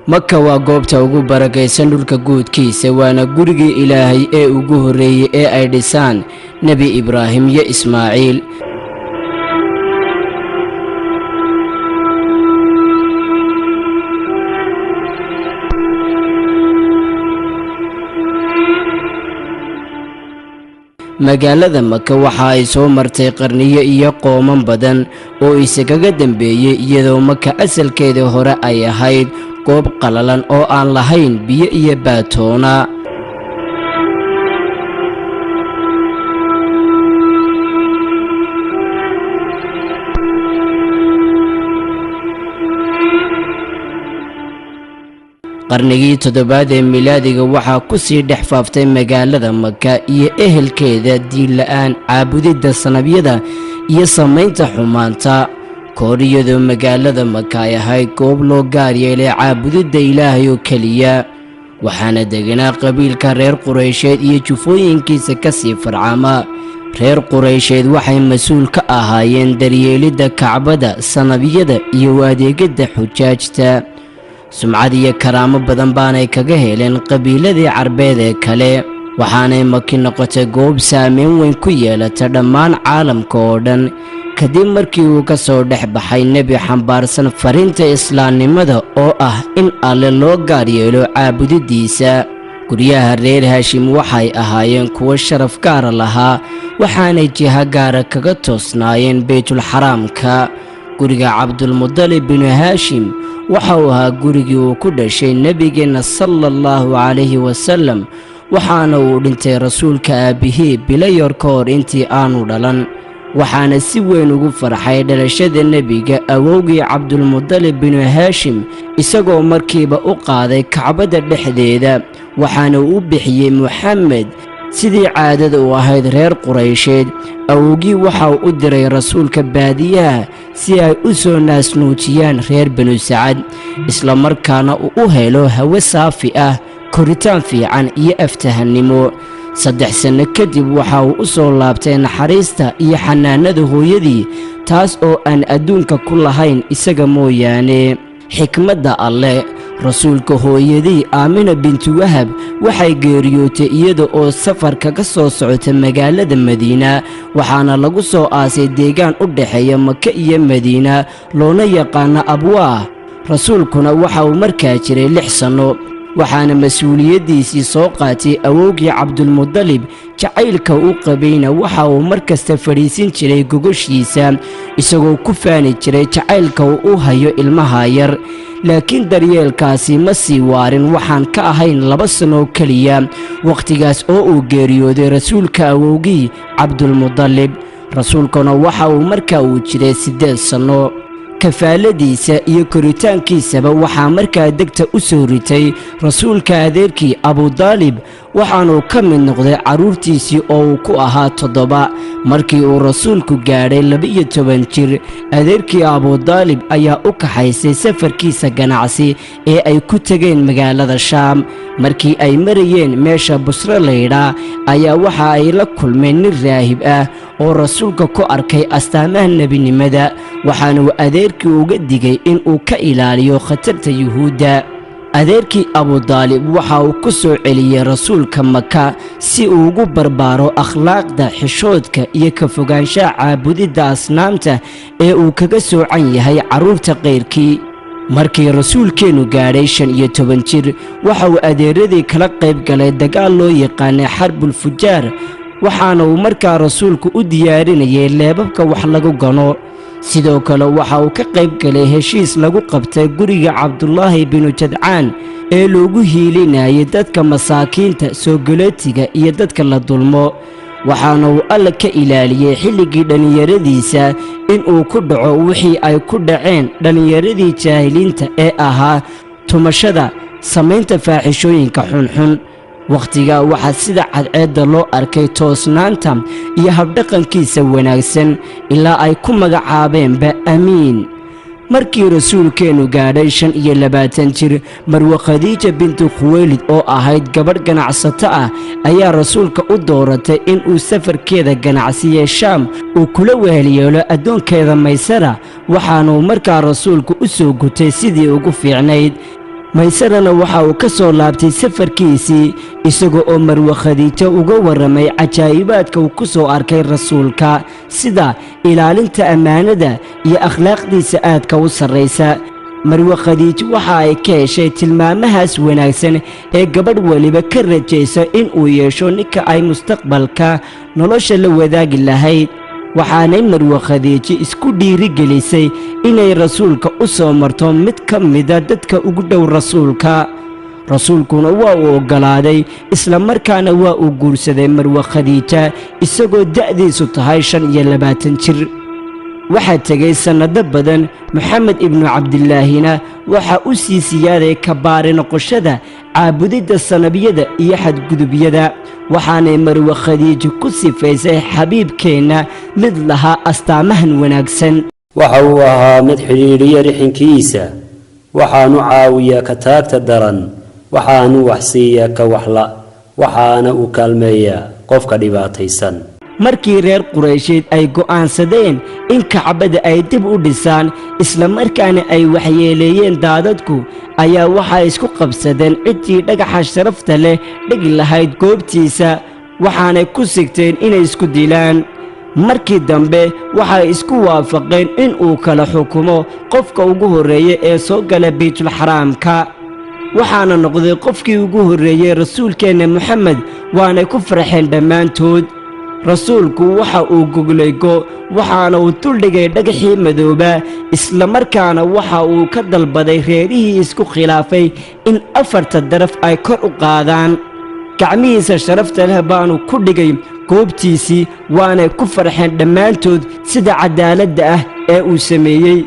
Maka waa goobta ugu barakaysan dhulka guudkiisa, waana gurigii Ilaahay ee ugu horreeyey ee ay dhisaan Nebi Ibraahim iyo Ismaaciil. Magaalada Maka waxa ay soo martay qarniyo iyo qooman badan oo isagaga dambeeyey, iyadoo Maka asalkeedii hore ay ahayd goob qalalan oo aan lahayn biyo iyo baatoona. Qarnigii toddobaad ee milaadiga waxaa ku sii dhex faaftay magaalada Maka iyo ehelkeeda diinla'aan, caabudidda sanabyada iyo samaynta xumaanta. Koor iyadoo magaalada Maka ay ahayd goob loo gaar yeelay caabudidda Ilaahay oo keliya, waxaana deganaa qabiilka reer Quraysheed iyo jufooyinkiisa ka sii farcama. Reer Quraysheed waxay mas-uul ka ahaayeen daryeelidda Kacbada, sanabyada iyo adeegidda xujaajta. Sumcad iyo karaamo badan baanay kaga heleen qabiiladii Carbeed ee kale, waxaanay Maki noqotay goob saameyn weyn ku yeelata dhammaan caalamka oo dhan, kadib markii uu ka soo dhex baxay nebi xambaarsan fariinta islaamnimada oo ah in Alle loo gaar yeelo caabudidiisa. Guryaha reer Haashim waxay ahaayeen kuwo sharaf gaara lahaa, waxaanay jiho gaara kaga toosnaayeen Baytulxaraamka. Guriga Cabdulmudalib binu Haashim waxa uu ahaa gurigii uu ku dhashay Nebigeenna sala Allahu calayhi wasalam, waxaana uu dhintay rasuulka aabbihii bilo yar ka hor intii aanu dhalan. Waxaana si weyn ugu farxay dhalashada nebiga awowgii Cabdulmudalib binu Haashim, isagoo markiiba u qaaday Kacbadda dhexdeeda, waxaana uu bixiyey Muxamed, sidii caadada u ahayd reer Quraysheed. Awowgii waxa uu u diray rasuulka baadiyaha si ay u soo naasnuujiyaan reer Banu Sacad, islamarkaana uu u helo hawo saafi ah, koritaan fiican iyo aftahannimo. 3 sanno kadib waxa uu u soo laabtay naxariista iyo xanaanada hooyadii, taas oo aan adduunka ku lahayn isaga mooyaane. Xikmadda Alleh, rasuulka hooyadii Aamina bintu Wahab waxay geeriyootay iyada oo safar kaga soo socota magaalada Madiina, waxaana lagu soo aasay deegaan u dhexeeya Maka iyo Madiina loona yaqaano Abwaah. Rasuulkuna waxa uu markaa jiray 6 sanno, waxaana mas-uuliyaddiisii soo qaatay awowgii Cabdulmudalib. Jacaylka u qabayna waxa uu mar kasta fadhiisin jiray gogoshiisa, isagoo ku faani jiray jacaylka uu u hayo ilmaha yar. Laakiin daryeelkaasi ma sii waarin waxaan ka ahayn 2 sannoo keliya, wakhtigaas oo uu geeriyooday rasuulka awowgii Cabdulmudalib. Rasuulkuna waxa uu markaa uu jiray 8 sanno. Kafaaladiisa iyo koritaankiisaba waxaa markaa degta u soo ritay rasuulka adeerkii Abudaalib, waxaanuu ka mid noqday carruurtiisii oo uu ku ahaa 7. Markii uu rasuulku gaadhay 12 jir, adeerkii Abudaalib ayaa u kaxaysay safarkiisa ganacsi ee ay ku tegeen magaalada Shaam. Markii ay marayeen meesha Busro laydhaa ayaa waxa ay la kulmeen nin raahib ah oo rasuulka ku arkay astaamaha nebinimada, waxaanuu adeerkii uga digay inuu ka ilaaliyo khatarta Yuhuudda. Adeerkii Abudaalib waxa uu ku soo celiyey rasuulka Maka si uu ugu barbaaro akhlaaqda xishoodka iyo ka fogaanshaha caabudidda asnaamta ee uu kaga soocan yahay carruurta kayrkii. Markii rasuulkeennu gaadhay 15 jir, waxa uu adeeradii kala qayb galay dagaal loo yaqaanay Xarbulfujaar, waxaana uu markaa rasuulku u diyaarinayay leebabka wax lagu gano. Sidoo kale waxa uu ka qayb galay heshiis lagu qabtay guriga Cabdulaahi binu Jadcaan ee loogu hiilinayay dadka masaakiinta, soogolootiga iyo dadka la dulmo, waxaana uu Alla ka ilaaliyey xilligii dhallinyaradiisa inuu ku dhaco wixii ay ku dhaceen dhallinyaradii jaahiliinta ee ahaa tumashada, samaynta faaxishooyinka xunxun. Wakhtigaa waxaa sida cadceedda loo arkay toosnaanta iyo habdhaqankiisa wanaagsan, ilaa ay ku magacaabeenba Amiin. Markii rasuulkeennu gaadhay 25 jir, Marwe Khadiija bintu Khuweylid oo ahayd gabadh ganacsato ah ayaa rasuulka u dooratay inuu safarkeeda ganacsiye Shaam uu kula wehelyeelo addoonkeeda Maysara, waxaanuu markaa rasuulku u soo gutay sidii ugu fiicnayd. Maysarana waxa uu ka soo laabtay safarkiisii, isaga oo Marwe Khadiijo uga warramay cajaa'ibaadka uu ku soo arkay rasuulka, sida ilaalinta ammaanada iyo akhlaaqdiisa aadka u sarraysa. Marwe Khadiijo waxa ay ka heshay tilmaamahaas wanaagsan ee gabadh weliba ka rajayso in uu yeesho ninka ay mustaqbalka nolosha la wadaagi lahayd. Waxaanay Marwe Khadiijo isku dhiirigelisay inay rasuulka u soo marto mid ka mida dadka ugu dhow rasuulka. Rasuulkuna waa uu oggolaaday, isla markaana waa uu guursaday Marwe Khadiija isagoo da'diisu tahay 25 jir. Waxaa tegay sannado badan, Moxamed ibnu Cabdilaahina waxaa u sii siyaaday kabaari noqoshada, caabudidda sanabiyada iyo xadgudubyada. Waxaanay Marwe Khadiijo ku sifaysay xabiibkeenna mid lahaa astaamahan wanaagsan. Waxa uu ahaa mid xidhiidhiya rixinkiisa, waxaanu caawiyaa ka taagta daran, waxaanu wax siiyaa ka waxla, waxaana uu kaalmeeyaa qofka dhibaataysan. Markii reer Quraysheed ay go'aansadeen in Kacbada ay dib u dhisaan, isla markaana ay waxyeeleeyeen daadadku, ayaa waxay isku qabsadeen ciddii dhagaxa sharafta leh dhigi lahayd goobtiisa. Waxaanay ku sigteen inay isku dilaan. Markii dambe waxay isku waafaqeen in uu kala xukumo qofka ugu horreeya ee soo gala Baytulxaraamka. Waxaana noqday qofkii ugu horreeyey rasuulkeenna Moxamed, waanay ku farxeen dhammaantood. Rasuulku waxa uu goglay go, waxaana uu duldhigay dhagaxii madooba, isla markaana waxa uu ka dalbaday reerihii isku khilaafay in afarta daraf ay kor u qaadaan. Gacmihiisa sharafta leh baanu ku dhigay goobtiisii, waanay ku farxeen dhammaantood sida caddaaladda ah ee uu sameeyey.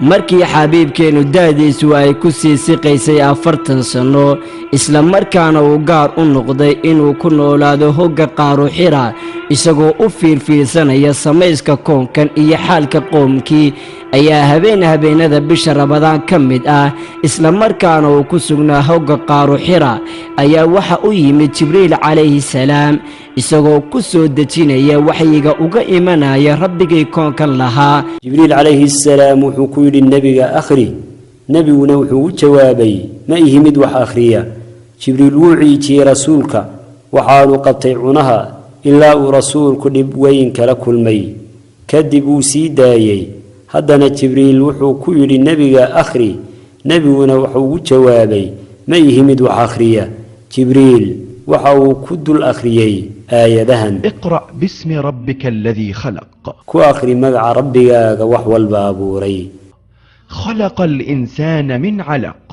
Markii xabiibkeennu da'diisu ay ku sii siqaysay 40 sanno, isla markaana uu gaar u noqday inuu ku noolaado hogga Qaaruxira, isagoo u fiirfiirsanaya samayska koonkan iyo xaalka qoomkii, ayaa habeen habeenada bisha Rabadaan ka mid ah, isla markaana uu ku sugnaa hogga Qaaruxira, ayaa waxa u yimid Jibriil calayhi salaam, isagoo ku soo dejinaya waxyiga uga imanaya rabbigii koonkan lahaa. Jibriil calayhi salaam wuxuu ku yidhi nebiga: "Akhri." Nebiguna wuxuu u jawaabay: "Ma ihi mid wax akhriya." Jibriil wuu ciijiyey rasuulka, waxaanu qabtay cunaha ilaa uu rasuulku dhib weyn kala kulmay. Kadib wuu sii daayey. Haddana Jibriil wuxuu ku yidhi nebiga: "Akhri." Nebiguna wuxuu ugu jawaabay: "Ma ihi mid wax akhriya." Jibriil waxa uu ku dul akhriyey aayadahan: اقرأ باسم ربك الذي خلق. Ku akhri magaca rabbigaaga wax walba abuuray. خلق الإنسان من علق.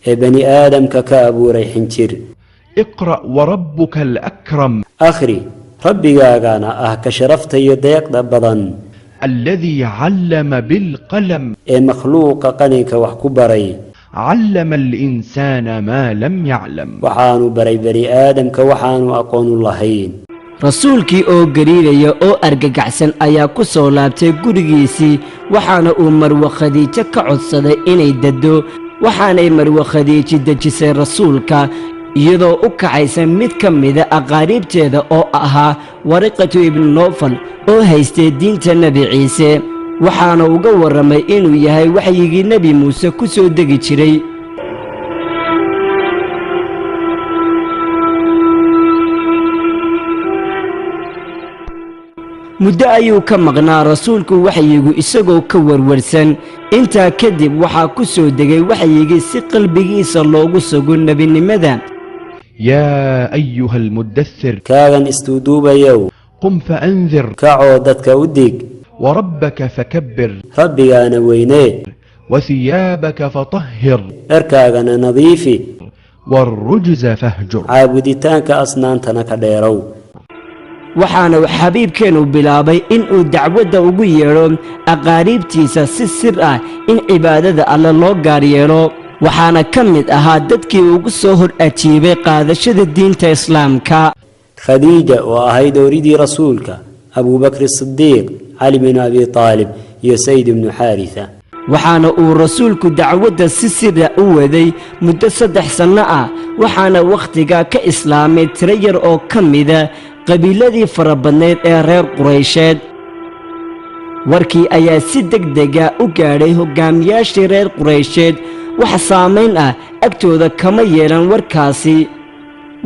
Ee bani aadamka ka abuuray xinjir. اقرأ وربك الأكرم. Akhri, rabbigaagana ah ka sharafta iyo deeqda badan. الذي علم بالقلم. Ee makhluuqa qalinka wax ku baray. علم الإنسان ما لم يعلم. Waxaanu baray bani aadamka waxaanu aqoon u lahayn. Rasuulkii oo gariiraya oo argagaxsan ayaa ku soo laabtay gurigiisii, waxaana uu Marwe Khadiijo ka codsaday inay dado. Waxaanay Marwe Khadiijo dejisay rasuulka, iyadoo u kacaysa mid ka mida aqaariibteeda oo ahaa Wariqatu ibnu Noofal oo haystay diinta Nebi Ciise. Waxaana uga warramay inuu yahay waxyigii Nebi Muuse ku soo degi jiray. Muddo ayuu ka maqnaa rasuulku waxyigu, isagoo ka warwarsan. Intaa kadib waxaa ku soo degay waxyigii si qalbigiisa loogu sugo nebinimada. يا أيها المدثر. Kaagan isduuduubayow. قم فأنذر. Kacoo dadka u dig. وربك فكبر. Rabbigaana weynee. وثيابك فطهر. Dharkaagana nadiifi. والرجز فاهجر. Caabuditaanka asnaantana ka dheerow. Waxaana xabiibkeennu bilaabay inuu dacwadda ugu yeedho aqaariibtiisa si sir ah in cibaadada alle loo gaar yeelo. Waxaana ka mid ahaa dadkii ugu soo hor ajiibay qaadashada diinta Islaamka Khadiija oo ahayd ooridii rasuulka, Abuubakri Sidiiq, Cali binu Abi Aalib iyo Sayd ibnu Xaarisa. Waxaana uu rasuulku dacwadda si sira u waday muddo 3 sanno ah. Waxaana wakhtigaa ka islaamay tiro yar oo ka mida qabiiladii fara badnayd ee reer Quraysheed. Warkii ayaa si deg dega u gaadhay hoggaamiyaashii reer Quraysheed. Wax saamayn ah agtooda kama yeelan warkaasi.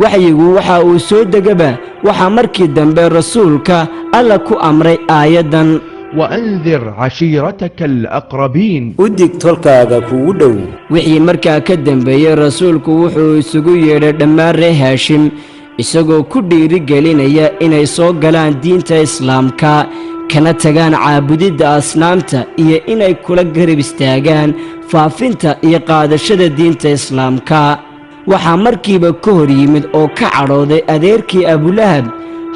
Waxyigu waxa uu soo degaba, waxaa markii dambe rasuulka Alla ku amray aayaddan: وأنذر عشيرتك الأقربين. U dig tolkaaga kugu dhow. Wixii markaa ka dambeeyey, rasuulku wuxuu isugu yeedhay dhammaan reer Haashim, isagoo ku dhiirigelinaya inay soo galaan diinta Islaamka, kana tagaan caabudidda asnaamta, iyo inay kula garab istaagaan faafinta iyo qaadashada diinta Islaamka. Waxaa markiiba ka hor yimid oo ka cadhooday adeerkii Abulahab.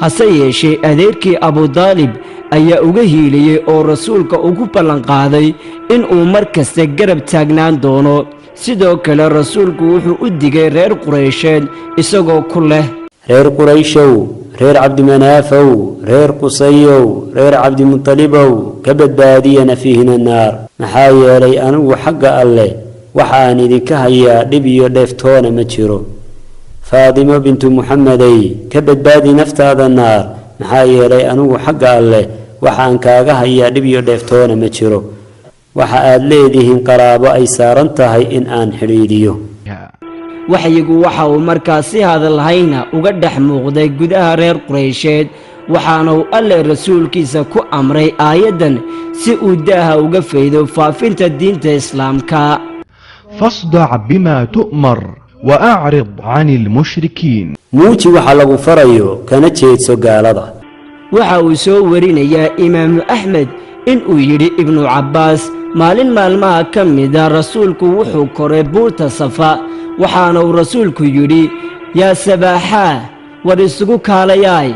Hase yeeshee, adeerkii Abudaalib ayaa uga hiiliyey oo rasuulka ugu ballanqaaday inuu mar kasta garab taagnaan doono. Sidoo kale, rasuulku wuxuu u digay reer Quraysheed isagoo ku leh: Reer Qurayshow, reer Cabdimanaafow, reer Qusayow, reer Cabdimutalibow, ka badbaadiya nafiihina naar, maxaa yeelay anigu xagga Alleh waxaan idinka hayaa dhib iyo dheeftoona ma jiro. Faadimo bintu Muxamedey, ka badbaadi naftaada naar, maxaa yeelay anigu xagga Alleh waxaan kaaga hayaa dhib iyo dheeftoona ma jiro. Waxa aad leedihiin qaraabo ay saaran tahay in aan xidhiidhiyo. Waxyigu waxa uu markaa si hadalhayna uga dhex muuqday gudaha reer Quraysheed, waxaana uu Alle rasuulkiisa ku amray aayaddan si uu daaha uga faydo faafinta diinta Islaamka. فاصدع بما تؤمر وأعرض عن المشركين. Muuji waxa lagu farayo, kana jeedso gaalada. Waxa uu soo warinayaa Imaamu Axmed inuu yidhi Ibnu Cabbaas: maalin maalmaha ka mida rasuulku wuxuu koray buurta Safa, waxaana uu rasuulku yidhi: "Yaa sabaaxaa, war isugu kaalayaay."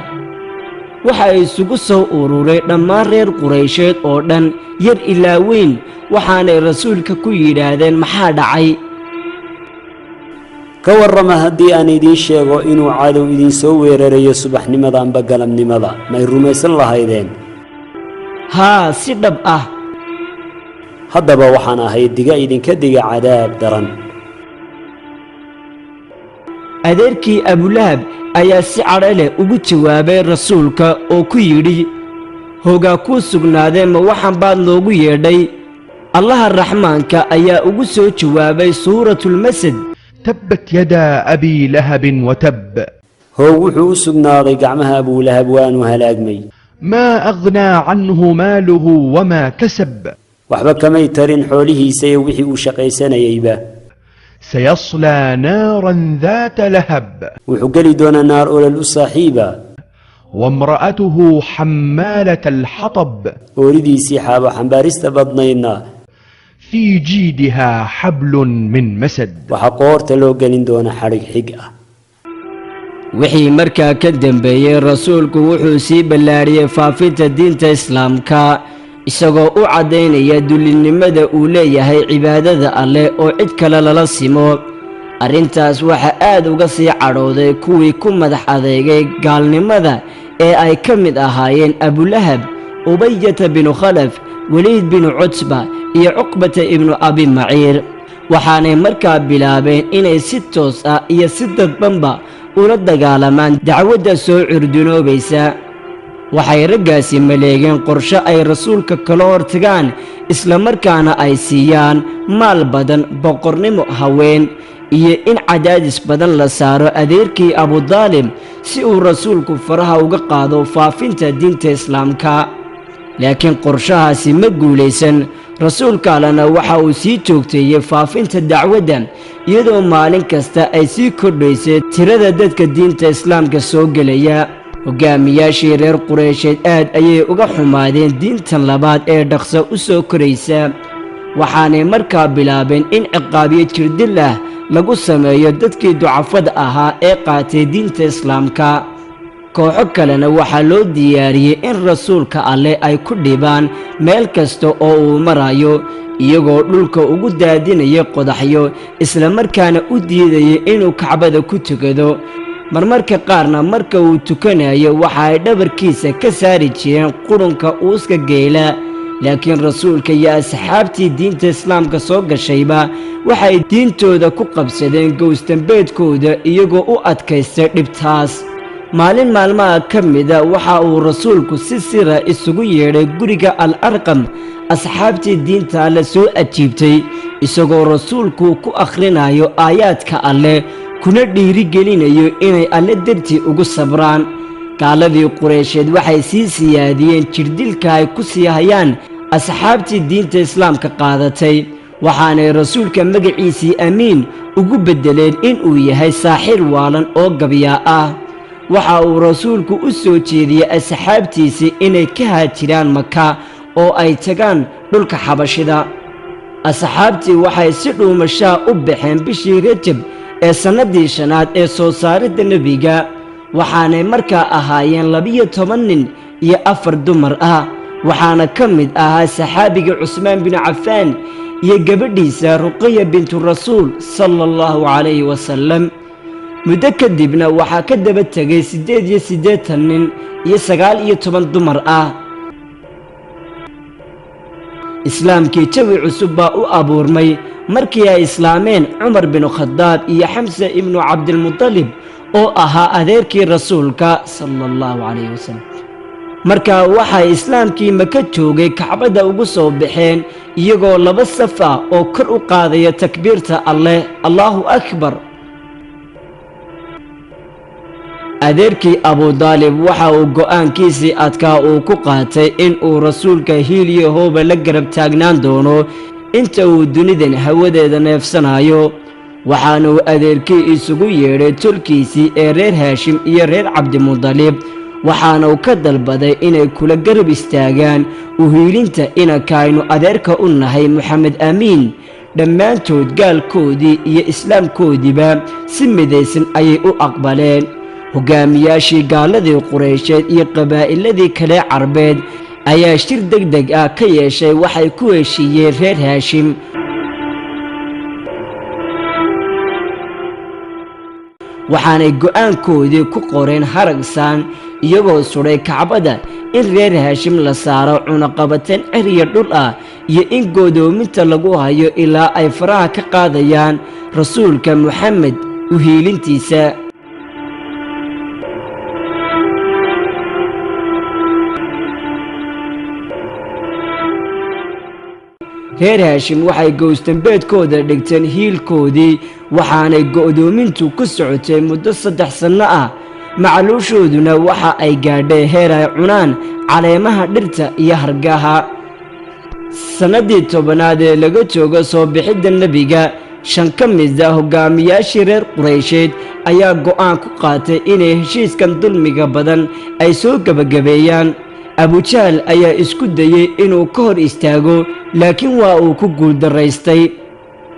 Waxa isugu soo ururay dhammaan reer Quraysheed oo dhan, yar ilaa weyn, waxaanay rasuulka ku yidhaahdeen: "Maxaa dhacay?" Ka warrama haddii aan idiin sheego inuu cadow idinsoo weerarayo subaxnimada amba galabnimada, may rumaysan lahaydeen? Haa, si dhab ah. Haddaba waxaan ahay diga idinka diga cadaab daran. Adeerkii Abulahab ayaa si cadho leh ugu jawaabay rasuulka oo ku yidhi: "Hogaa kuu sugnaadee, ma waxan baad noogu yeedhay?" Allaha Raxmaanka ayaa ugu soo jawaabay Suuratulmasad: تبت يدا أبي لهب وتب. Hoog wuxuu u sugnaaday gacmaha Abuulahab, waanu halaagmay. ما أغنى عنه ماله وما كسب. Waxba kamay tarin xoolihiisa iyo wixii uu shaqaysanayeyba. سيصلى نارا ذات لهب. Wuxuu geli doonaa naar olol u saaxiiba. وامرأته حمالة الحطب. Ooridiisii xaabo xambaarista badnaydna في جيدها حبل من مسد. waxaa qoorta loo gelin doonaa xadhig xig ah. Wixii markaa ka dambeeyey, rasuulku wuxuu sii ballaadhiyey faafinta diinta Islaamka, isagoo u caddaynaya dullinimada uu leeyahay cibaadada Alleh oo cid kale lala simo. Arrintaas waxaa aad uga sii cadhooday kuwii ku madax adeegay gaalnimada ee ay ka mid ahaayeen Abulahab, Ubayata binu Khalaf, Weliid binu Cutba iyo Cuqbata ibnu Abi Maciir. Waxaanay markaa bilaabeen inay si toos ah iyo si dadbanba ula dagaalamaan dacwadda soo curdunoobaysa. Waxay raggaasi maleegeen qorshe ay rasuulka kala hortagaan, islamarkaana ay siiyaan maal badan, boqornimo, haween iyo in cadaadis badan la saaro adeerkii Abudaalib si uu rasuulku faraha uga qaado faafinta diinta Islaamka. Laakiin qorshahaasi ma guulaysan. Rasuulka Allena waxa uu sii joogteeyey faafinta dacwadda, iyadoo maalin kasta ay sii kordhaysay tirada dadka diinta Islaamka soo gelaya. Hogaamiyaashii reer Qureysheed aad ayay uga xumaadeen diintan labaad ee dhaqso u soo koraysa, waxaanay markaa bilaabeen in ciqaabiyo jirdil ah lagu sameeyo dadkii ducafada ahaa ee qaatay diinta Islaamka. Kooxo kalena waxaa loo diyaariyey in rasuulka Alleh ay ku dhibaan meel kasta oo uu marayo, iyagoo dhulka ugu daadinaya qodaxyo, islamarkaana u diidaya inuu Kacbada ku tukado. Marmarka qaarna marka uu tukanayo waxa ay dhabarkiisa ka saari jireen qurunka uuska geela. Laakiin rasuulka iyo asxaabtii diinta Islaamka soo gashayba waxay diintooda ku qabsadeen gowsdambeedkooda, iyagoo u adkaystay dhibtaas. Maalin maalmaha ka mida waxa uu rasuulku si sira isugu yeedhay guriga Al Arqam asxaabtii diinta Alle soo ajiibtay, isagoo rasuulku ku akhrinayo aayaadka Alleh kuna dhiirigelinayo inay Alle dartii ugu sabraan. Gaaladii Qureysheed waxay sii siyaadiyeen jirdilka ay ku sii hayaan asxaabtii diinta islaamka qaadatay, waxaanay rasuulka magaciisii Amiin ugu beddeleen inuu yahay saaxir waalan oo gabyaa ah. Waxa uu rasuulku u soo jeediyey asxaabtiisii inay ka haajiraan Maka oo ay tagaan dhulka Xabashida. Asxaabtii waxay si dhuumashaa u baxeen bishii Rajab ee sannaddii shanaad ee soo saaridda nebiga, waxaanay markaa ahaayeen 12 nin iyo 4 dumar ah. Waxaana ka mid ahaa saxaabiga Cusmaan binu Cafaan iyo gabadhiisa Ruqaya bintu Rasuul sala Allahu calayhi wasalam. Muddo kadibna waxaa ka daba tegay 88 nin iyo 19 dumar ah. Islaamkii jawi cusub baa u abuurmay markii ay islaameen Cumar binu Khadaab iyo Xamse ibnu Cabdilmudalib oo ahaa adeerkii rasuulka sala Allahu calayhi wasalam. Marka waxay islaamkii Maka joogay Kacbadda ugu soo baxeen iyagoo laba saf ah oo kor u qaadaya takbiirta Alleh, Allaahu akbar. Adeerkii Abudaalib waxa uu go'aankiisii adkaa uu ku qaatay in uu rasuulka hiiliyo hooba la garab taagnaan doono inta uu dunidan hawadeeda neefsanayo. Waxaanuu adeerkii isugu yeedhay tolkiisii ee reer Haashim iyo reer Cabdimudalib, waxaanuu ka dalbaday inay kula garab istaagaan uhiilinta inankaynu adeerka u nahay Moxamed Amiin. Dhammaantood gaalkoodii iyo islaamkoodiiba si midaysan ayay u aqbaleen. Hogaamiyaashii gaaladii Qureysheed iyo qabaa'iladii kale Carbeed ayaa shir deg deg ah ka yeeshay. Waxay ku heshiiyeen reer Haashim waxaanay go'aankoodii ku qoreen haragsaan iyagoo sudhay Kacbada in reer Haashim la saaro cunaqabateen cer iyo dhul ah iyo in goodoominta lagu hayo ilaa ay faraha ka qaadayaan rasuulka Moxamed uhiilintiisa. Reer Haashim waxay gowstambeedkooda dhigteen hiilkoodii, waxaanay go'doomintu ku socotay muddo 3 sanno ah. Macaluushooduna waxa ay gaadhay heer ay cunaan caleemaha dhirta iyo hargaha. Sannaddii 10aad ee laga joogo soo bixidda nebiga, 5 ka mid a hogaamiyaashii reer Qureysheed ayaa go'aan ku qaatay inay heshiiskan dulmiga badan ay soo gebagabeeyaan. Abujahal ayaa isku dayey inuu ka hor istaago, laakiin waa uu ku guuldaraystay.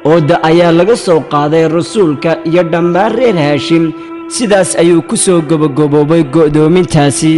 Ooda ayaa laga soo qaaday rasuulka iyo dhammaan reer Haashim. Sidaas ayuu ku soo gobogoboobay go'doomintaasi.